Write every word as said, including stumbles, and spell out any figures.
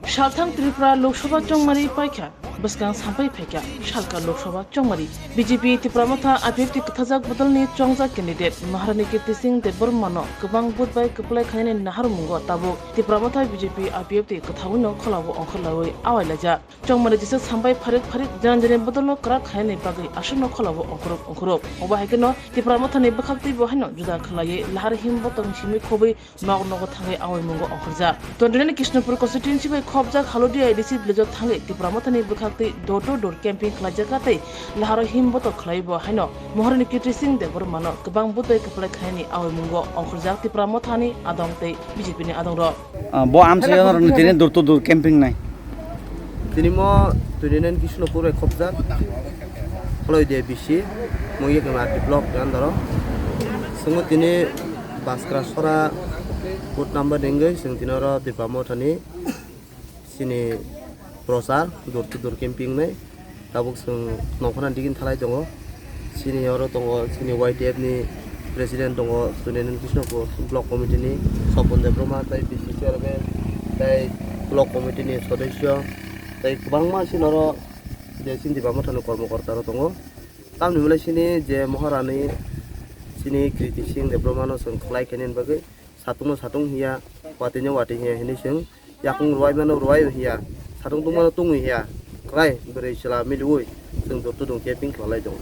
Salthang Tripura Lok Sabha chongmari paikha, bwskang sampai phaikha salka Lok Sabha chongmari. B J P Tipra Motha I P F T kwthajak bodolni chongjak candidate Maharani Kirti Singh Debbarmano kwbang vote bai kwplai khainani naharmungo tabuk Tipra Motha B J P I P F T kwthawino kholao ongkhorlaiwi awailajak. Chongmari jesa sampai pharik pharik jani jani bodolno kwrak khainani bagwi aswkno kholao ongkhorok ongkhorok. Obo hai kheno Tipra Mothani bwkhaktwi bo haino juda khlaiwi lahar him botong simi khobwi nog nogo thangwi awaimungo ongkhorjak. Twenty nine Krishnapur constituency bai khopjak Halodia A D C village o thangwi Tipra Mothani bwkhaktwi door to door camping khlaijak tei laharo him botok khlaiwi bo haino Maharani Kirti Singh Debbarmano kwbang vote bai kwplai khainani awaimungo ongkhorjak Tipra Mothani adong tei B J P ni adongrok. Ah, bo amchaio norokni tini door to door camping nai. Tini mo twenty nine Krishnapur bai khopjak. Halodia A D C, Mungya Kema R D block ni under o. Chwngno tini Baskra Sora booth number ni wngwi chwng tini oro Tipra Mothani chini prochar door to door camping nai. Tabuk chwng nongkhorna digini thalai tongo. Chini oro tongo chini Y T F ni president tongo Twenty nine Krishnapur block committee ni Sopon Debbarma tei B C C chairman tei block committee ni sodosyo tei kwbangma chini oro je chini Tipra Mothani kormokorta rok tongo. Tamni belai chini je Maharani chini Kirti Singh Debbarmano chwng khlai khainani bagwi satungno satung hiya, watwino watwi hiya hinwi chwng yakung rwai mano rwai hiya, satung tungmano tungwi hiya, kwlai bwrwi chwla miliwi chwng door to door camping khlai tongo.